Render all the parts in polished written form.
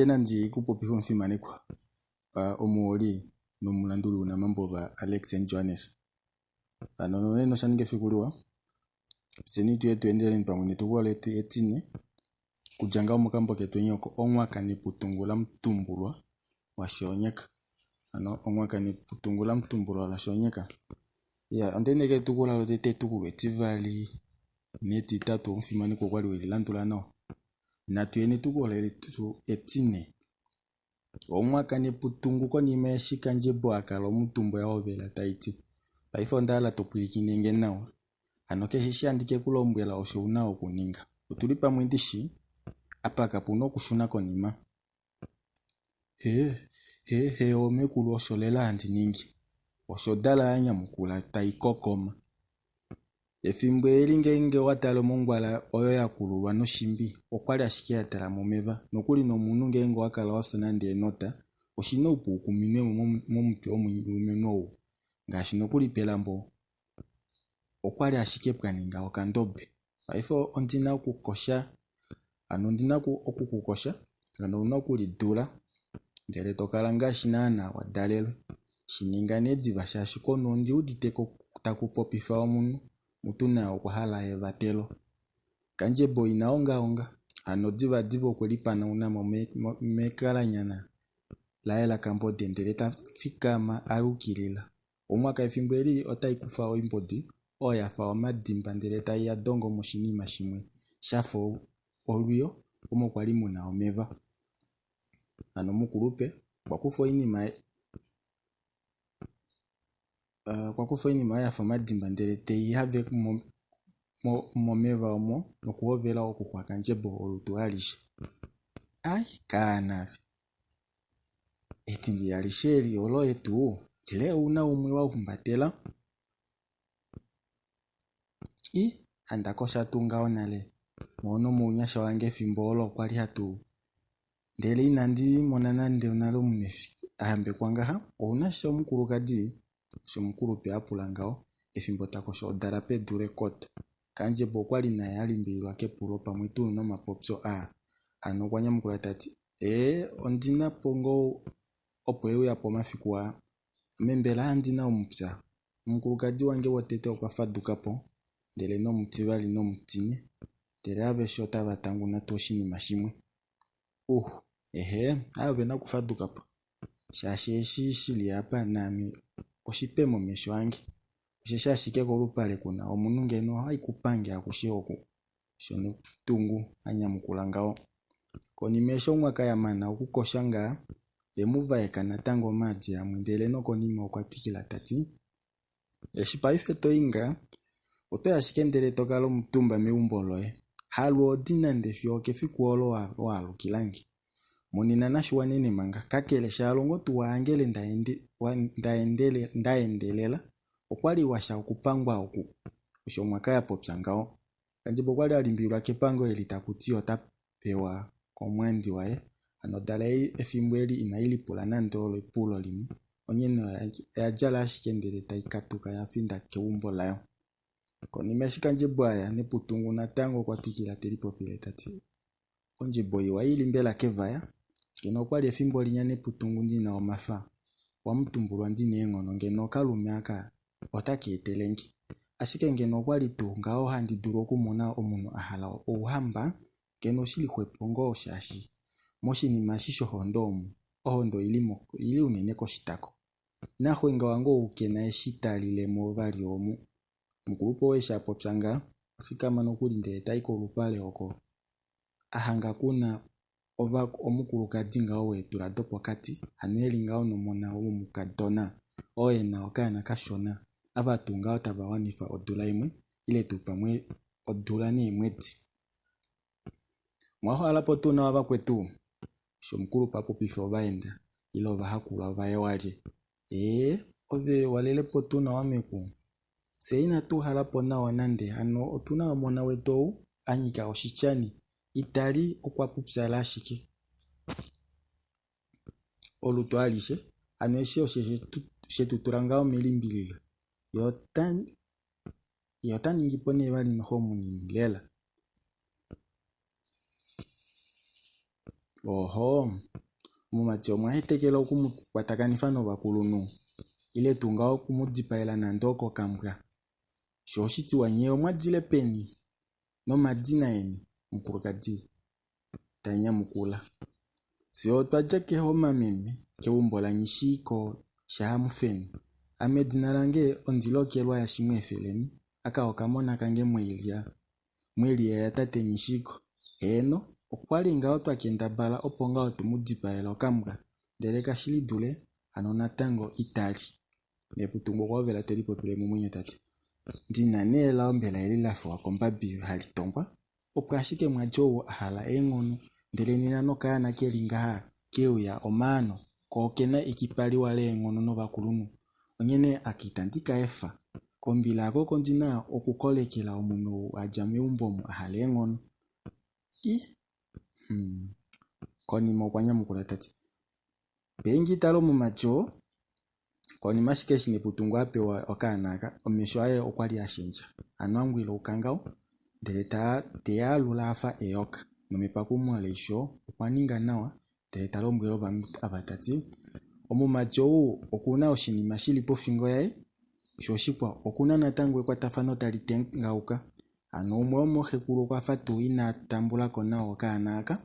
Tete nandi ku popife omufimanekwa, omuholi nomulanduli wounamambo Alex and Johannes. Hano nonena osha ninga efiku liwa, fyeni tuye tu endeleni pamwe netukulwa letu etine, okudja ngaho mokambo ketu enya oko Omwaka Neputungu laMutumbulwa waShoonyeka. Hano Omwaka Neputungu laMutumbulwa laShoonyeka. Iya, onda eneka etukulwa lotete, etukulwa etivali netitatu omufimanekwa okwali weli landula nawa. Natu yeni etukulwa letu etine. Omwaka Neputungu konima eshi Kandjebo a kala omutumba oya hovela tai ti, Paife onda hala to pwilikine nge nawa. Hano keshe eshi handi ke ku lombwela osho u na okuninga. Otu li pamwe ndishi? Apa kapu na okushuna konima. Hee, hee, heewo meekulu osho lela handi ningi, osho Dala ya nyamukula tai kokoma. Efimbo eli ngeenge owa tale omongwala oyo ya kululwa noshimbi, okwali ashike ya talama omeva. Nokuli nomunhu ngeenge owa kala wa fya nande enota, oshi na oupu u kuminwe mo momutwe womulumenhu ou. Ngaashi nokuli pelambo okwali ashike pwa ninga okandobe. Paife ondi na okukosha, hano ondi na oku ku kosha, hano ou na okulidula ndele to kala ngaashi naana wa dalelwe. Shi ninga nee diva shaashi konhu ondi udite ko taku popifa omunhu, mutu naye okwa hala evatelo. Kandjebo ina ongaonga, hano divadiva okwe lipanauna mo mekalanyana laye lakambode ndele ta fikama a yukilila. Omwaka efimbo eli otai kufa oimbodi oyo ya fa omadimba ndele tai ya dongo moshinima shimwe sha fa olwiyo omo kwa li mu na omeva. Hano omukulupe okwa kufa oinima okwa kufa oinima oyo ya fa omadimba ndele tei have momeva omo nokuhovela okuxwaka Ndjebo olutu alishe. Ai kaana ove! Etindi alishe eli oloye tuu ile ouna umwe wa humbatela? I, handa kosha tuu ngaho nale, moo nomounyasha wange efimbo olo okwali hatu ndele inandi mona nande onale omunhu a hambekwa ngaha. Ouna sha omukulukadi? Osho omukulupe a pula ngaho efimbo ta kosho odala pedu lekoto. Kandjebo okwali naye a limbililwa kepulo pamwe tuu nomapopyo aa. Hano okwa nyamukula ta ti, Ee, ondi na po ngoo opo e uya po omafiku aa. Ame mbela handi na omupya? Omukulukadi wange wotete okwa faduka po, ndele nomutivali nomutine, ndele aveshe otava tanguna tuu oshinima shimwe. Uh, ehee, aaye ove na okufaduka po, shaashi eshi shi li apa naame oshipe momesho ange. Osheshi ashike kolupale ku na omunhu ngeno ohai ku pange akushe oku, osho Netungu a nyamukula ngaho. Konima eshi omwaka ya mana okukosha ngaa, ye mu vaeka natango omaadi amwe ndele nokonima okwa twikila ta ti, Eshi paife to i ngaa, oto i ashike ndele to kala omutumba meumbo loye. Halwoodi nande fiyo okefiku olo wa alukila nge. Monena nashiwanene manga, kakele shaalongo tuu wa hangele nda endelela, okwali wa sha okupangwa oku, osho Mwaka ya popya ngaho. Kandjebo okwali a limbililwa kepango eli taku ti ota pewa komwandi waye. Hano odala ei efimbo eli inai lipula nande olo epulo limwe, onghene oya djala ashike ndele tai katuka ya finda keumbo layo. Konima eshi Kandjebo a ya, Neputungu natango okwa twikila te lipopile ta ti, Ondjebo iwa i li mbela kevaya? Ngeno okwali efimbo linya Neputungu ndi na omafa, wamutumbulwa ndi na eenghono ngeno okalume aka otaka etele nge. Ashike ngeno okwali tuu ngaho handi dulu okumona omunhu a hala ouhamba, ngeno oshi li xwepo ngoo shaashi moshinima eshi shohonde omu, ohonde oi li unene koshitako. Naxwenga wange ou ke na eshi ta lile mo vali omu. Omukulupe oo eshi a popya ngaha, okwa fikama nokuli ndele ta i kolupale oko a hanga ku na omukulukadi ngaho weedula dopokati, hano e li ngaho nomona womukadona oo e na okaana kashona, ava tuu ngaho tava wanifa odula imwe ile tuu pamwe odula neemwedi. Omwa hala po tuu nawa vakwetu? Osho omukulupe a popifa ovaenda ile ovahakulwa vaye walye. Ee, ove walele po tuu nawa meku? Fye inatu hala po nawa nande hano otu na omona wetu ou a nyika oshityani, ita li okwa pupyala ashike olutu alishe, hano eshi osho she tu tula ngaho melimbililo. Ye ota ningi po nee vali noxo munini lela. Ohoo. Omumati omwa hetekela oku mu kwatakanifa novakulunhu? Ile tuu ngaho oku mu dipaela nande okokambwa? Sho oshitiwa nyee omwa dile peni nomadina eni? Omukulukadi ta nyamukula. Fye otwa dja kEhoma meme, keumbo laNyishiiko shaHamufenu. Ame edina lange oNdilokelwa yaShimweefeleni, aka okamona kange Mwailya Mwelia yatate Nghishiko. Heeno, okwa li ngaho twa kendabala opo ngaho tu mu dipaele okambwa, ndele kashi li dule, hano natango ita li. Neputungu okwa hovela te lipopile momwenyo ta ti, Ndi na nee elao mbela eli la fewa kombabi hali tongwa, opo ashike mwa dja ou a hala eenghono, ndele nena nokaana ke li ngaha ke uya omaano, ko oke na ekipa liwa leenghono novakulunhu, onghene aka itandi ka efa. Kombila oko oko ndi na okukolekela omunhu ou a dja meumbo omu a hala eenghono. I, hum. Konima okwa nyamukula ta ti, Penge tala omumati oo. Konima ashike eshi Neputungu a pewa okaana aka, omesho aye okwa li a shendja, hano a ngwilauka ngaho, ndele ta te a alula a fa eyoka. Nomepakumo leisho okwa ninga nawa, ndele ta lombwele ovanhu ava ta ti, Omumati ou oku na oshinima shi li pofingo yaye, sho oshikwao oku na natango ekwatafano tali tengauka. Hano umwe womooxekulu okwa fa tuu ina tambula ko nawa okaana aka.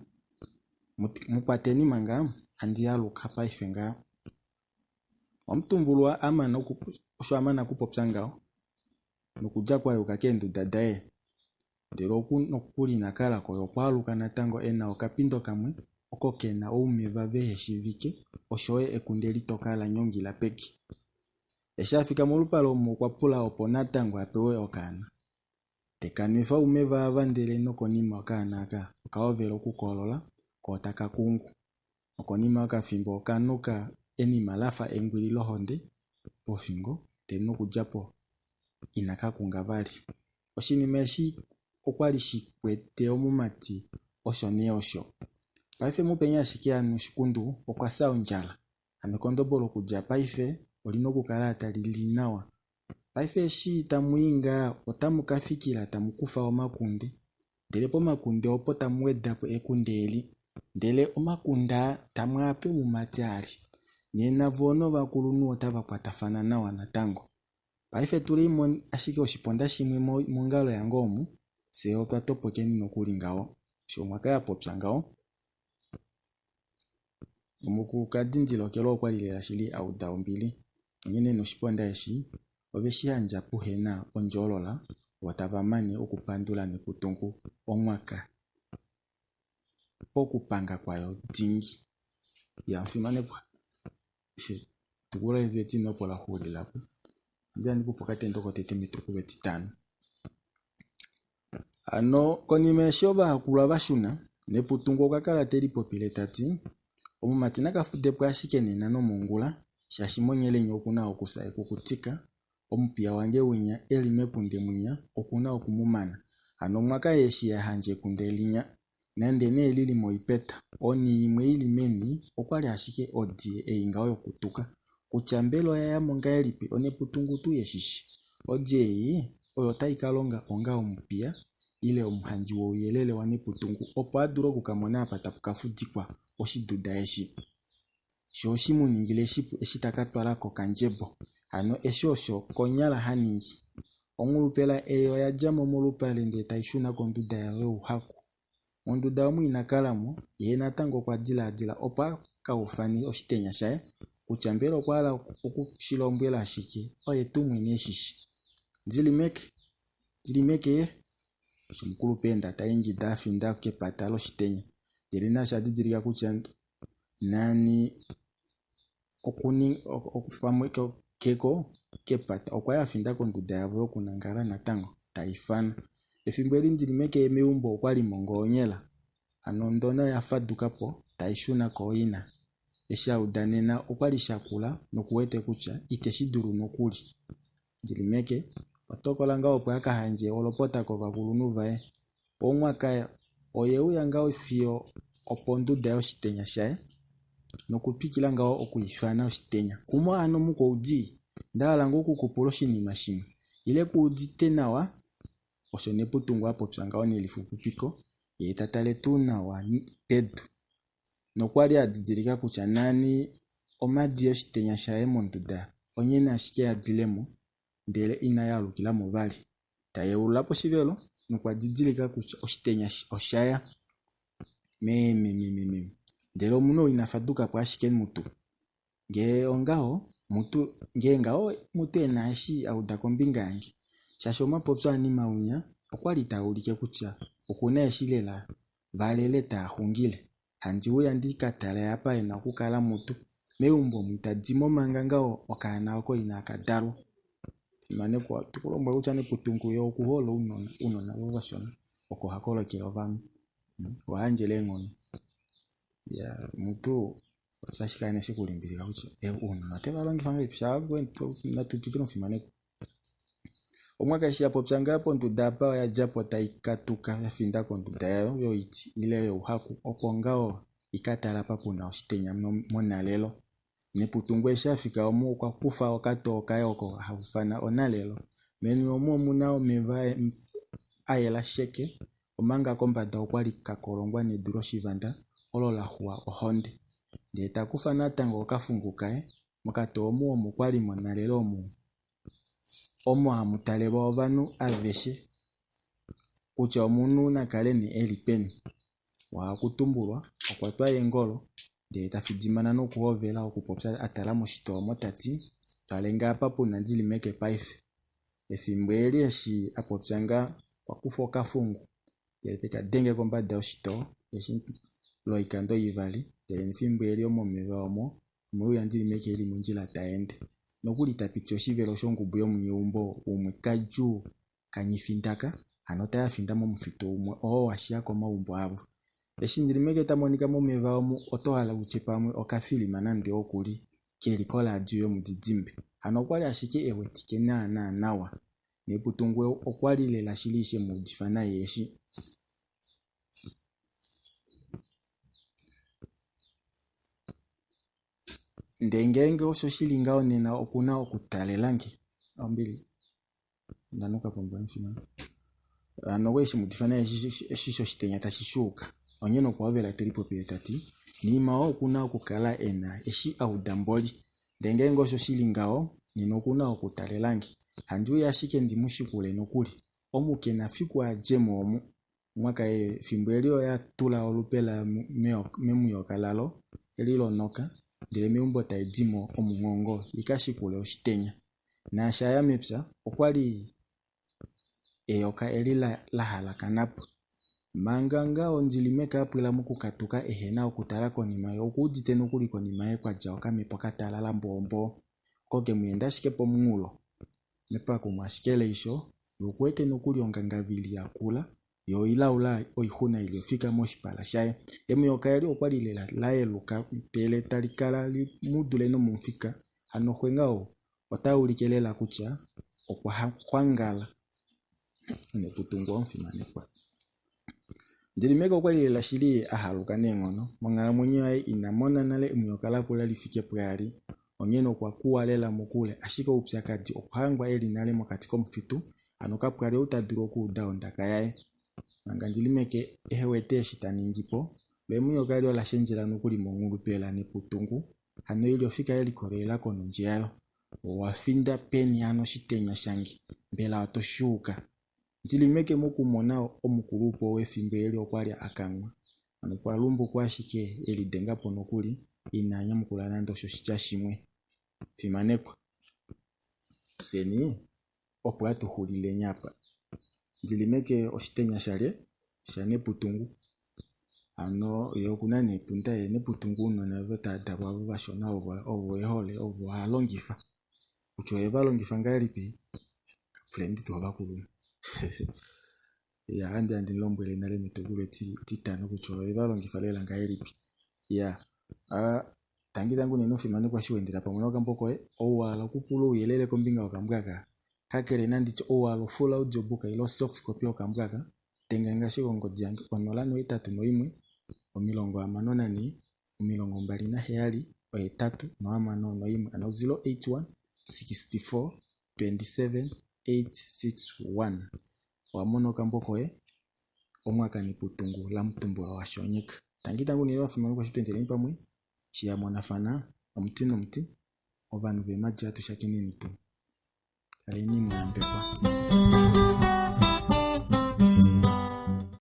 Mu kwateni manga, handi aluka paife ngaha. Omutumbulwa a mana osho a mana okupopya ngaho, nokudja ko a yuka keenduda daye. Ndele oku nokuli ina kala ko, ye okwa aluka natango e na okapindo kamwe oko ke na oumeva vehe shiivike oshoyo ekunde litoka la nyongila peke. Eshi a fika molupale omu okwa pula opo natango a pewe okaana. Te ka nwefa oumeva ava ndele nokonima okaana aka oka hovela okukoolola koo taka kungu. Nokonima yokafimbo oka nuka enima la fa engwili lohonde pofingo ndele nokudja po inaka kunga vali. Oshinima eshi okwali shi kwete omumati osho nee osho. Paife mu peni ashike hano Shikundu okwa fya ondjala. Hano ekondobolo okudja paife olina okukala tali li nawa. Paife eshi tamu i ngaa otamu ka fikila tamu kufa omakunde ndele pomakunde opo tamu weda po ekunde eli ndele omakunde aa tamu a pe omumati a lye. Nena voo novakulunhu otava kwatafana nawa natango. Paife tulei mo ashike oshiponda shimwe mongalo yange omu, fyee otwa topokeni nokuli ngaho, Osho Mwaka a popya ngaho. Omukulukadi Ndilokelwa okwa li lela shili a uda ombili, onghene noshiponda eshi ove shi yandja puhe na ondjoolola vo tava mane okupandula Neputungu omwaka pokupanga kwayo dingi. Ya omufimanekwa, etukulwa letu etine opo la xuulila po. Ohandi ya ndi kupe okatendo kotete metukulwa etitano. Hano konima eshi ovayakulwa va shuna, Neputungu okwa kala te lipopile ta ti, Omumati na ka fude po ashike nena nomongula, shaashi monyelenye oku na okufya ekukutika, omupiya wange winya e li mekunde mwinya oku na oku mu mana. Hano omwa ka eshi ya handja ekunde linya, Nande nee li li moipeta, oni imwe i li meni okwali ashike odi ei ngaho yokutuka. Kutya mbela oya ya mo ngahelipi oneputungu tuu yeshishi. Odi ei oyo tai ka longa onga omupiya ile omuhandji wouyelele waNeputungu opo a dule oku ka mona apa tapu ka fudikwa oshiduda eshi. Sho oshi mu ningile shipu eshi ta ka twala ko okandjebo. Hano eshi osho konyala ha ningi. Onghulupela ei oya dja mo molupale ndee tai shuna konduda yayo youhaku. Monduda omu ina kala mo, yee natango okwa dilaadila opo a ka ufane oshitenya shaye kutya mbela okwa hala oku shi lombwela shike oye tuu mwene e shi shi. Ndilimeke! Ndilimeke! Osho omukulupe enda ta ingida a finda kepata loshitenya. Ndele naashi a didilika kutya nani pamwe keko kepata okwa ya a finda konduda yavo yokunangala natango ta ifana. Efimbo eli Ndilimeke meumbo okwali mo ngoonyela hano ndona oya faduka po tai shuna kooina. Eshi a uda nena okwali sha kula noku wete kutya ite shi dulu nokuli. Ndilimeke okwa tokola ngaho opo a ka handje olopota kovakulunhu vaye. Onghwaka oye uya ngaho fiyo oponduda yoshitenya shaye nokutwikila ngaho okwiifana oshitenya. Kumo hano mukwaudi, nda hala ngoo okukupula oshinima shimwe. Ile ku udite nawa? Osho Neputungu a popya ngaho nelixupipiko, yee ta tale tuu nawa pedu. Nokwa li a didilika kutya nani omhadi yoshitenya shaye monduda onghene ashike ya dile mo ndele inai alukila mo vali. Ta yeulula poshivelo nokwa didilika kutya oshitenya osha ya. Meememememe. Ndele omunhu ou ina faduka po ashike mutu. Ngee ongaho, mutu, ngee ngaho mutu e na eshi a uda kombinga yange. Shaashi omapopyo aNimaunya okwa li taa ulike kutya oku na eshi lela valele taa xungile. Handi uya ndi ka tale apa e na okukala mutu. Meumbo omu ita di mo manga ngaho okaana oko inaka dalwa. Fimanekwa, ohatu ku lombwele kutya Neputungu ye oku hole ounona, ounona ovo vashona oko ha kolokele ovanhu. Oha yandjele eenghono. Iyaa mutu otashi kala nee shekulimbilika kutya ounona ote va longifa ngahelipi sha natu twikile omufimanekwa. Omwaka eshi ya popya ngaa ponduda apa oya dja po tai katuka ya finda konduda yayo yoiti ile youhaku opo ngaho i ka tale apa pu na oshitenya monalelo. Neputungu eshi a fika omu okwa kufa okatoo kaye oko ha ufana onalelo. Meni omu omu na omeva a yela sheke omanga kombada okwa li ka kolongwa nedu loshivanda olo la xuwa ohonde. Ndee ta kufa natango okafungu kaye, mokatoo omu omo kwa li monalelo omu omo hamu talelwa ovanhu aveshe kutya omunhu na kale nee e li peni. Wahakutumbulwa okwa twa eengolo ndele ta fidimana nokuhovela okupopya a tala moshitoo omo ta ti, Twalenge apa pu na Ndilimeke paife. Efimbo eli eshi a popya nga okwa kufa okafungu ndele teka denge kombada yoshitoo eshi lwoikando ivali ndele nefimbo eli omomeva omo omwe uya Ndilimeke eli mondjila ta ende nokuli ta piti oshivelo shongubu yomunyeumbo umwe kadjuu Kanyifindaka hano ta ya finda momufitu umwe oo wa shiya komaumbo avo. Eshi Ndilimeke ta monika momeva omu oto hala utye pamwe okafilima nande oku li ke li koradio yomudidimbe. Hano okwa li ashike e wetike naanaa nawa. Neputungu okwa li lela shili she mu udifa nai eshi. Ndee ngeenge osho shi li ngaho nena oku na okutalela nge. Ombili. Onda nuka po mboli mufimana. Hano okwa li she mu udifa nai eshi shoshitenya tashi shuuka. Onghee nokwa hovela te lipopile ta ti, Niima oo oku na okukala e na eshi a uda mboli. Ndee ngeenge osho shi li ngaho, nena oku na okutalela nge. Handi uya ashike ndi mu shikule nokuli. Omu ke na fiku a dje mo omu. Omwaka efimbo eli oya tula olupe layo memuyoka lalo eli lonoka, ndele meumbo tai di mo omunghongo i ka shikule oshitenya. Naashi a ya mepya, okwa li eyoka eli la halakana po. Manga ngaho Ndilimeke a pwila mokukatuka ehe na okutala konima ye okuudite nokuli konima yaye kwa dja okamhepo ka talala mboomboo oko ke mu enda ashike pomunghulo. Mepakumo ashike leisho, ye okuwete nokuli ongangavili yakula yo oilaula oixuna ili ofika moshipala shaye. Emuyoka eli okwa li lela la yeluka ndele tali kala li mu dule nomomufika, hano xwenga ou ota ulike lela kutya okwa xwangala. Neputungo omufimanekwa. Ndilimeke okwa li lela shili a haluka neenghono. Monghalamwenyo yaye ina mona nale emuyoka lakula li fike pwaali. Onghene okwa kuwa lela mokule, ashike oupyakadi okwa hangwa e li nale mokati komufitu, hano kapwa li ou ta dulu okuuda ondaka yaye. Manga Ndilimeke ehe wete eshi ta ningi po, lo emuyoka eli ola shendjela nokuli monghulupela neputungu, hano ili ofika ye likolelela konondje yayo. Owa finda peni hano oshitenya shange? Mbela oto shuuka? Ndilimeke mokumona omukulupe ou efimbo eli okwa li a kanghwa. Hano okwa lumbukwa ashike e lidenga po nokuli, ina nyamukula nande osho oshitya shimwe. Fimanekwa. Fyeni opo hatu xulileni apa. Ndilimeke oshitenya shalye? Shaneputungu. Hano ye oku na nee epunda ye Neputungu ounona ve tava dalwa ovo vashona ovo e hole ovo ha longifa. Kutya ohe va longifa ngahelipi kapuleni tuu ovakulunhu. Iya ohandi ya ndi mu lombwele nale metukulwa etitano kutya ohe va longifa lela ngahelipi. Iya tangi tangi unene omufimanekwa eshi wa endela pamwe nokambo koye ou wa hala okupula ouyelele kombinga yokambo aka kakele nanditye ou wa hala ofull audio book ile osoft copy yokambo aka denge nge ashike ongodi yange 081 64 27 861 hano 081 64 27 861. Owa mona okambo koye Omwaka Neputungu laMutumbulwa waShoonyeka. Tangi tangi unene ovafimanekwa eshi tweendeleni pamwe eshi yamonafana omuti nomuti ovanhu veemadi hatu shakeneni tuu. Kaleni mwayambekwa.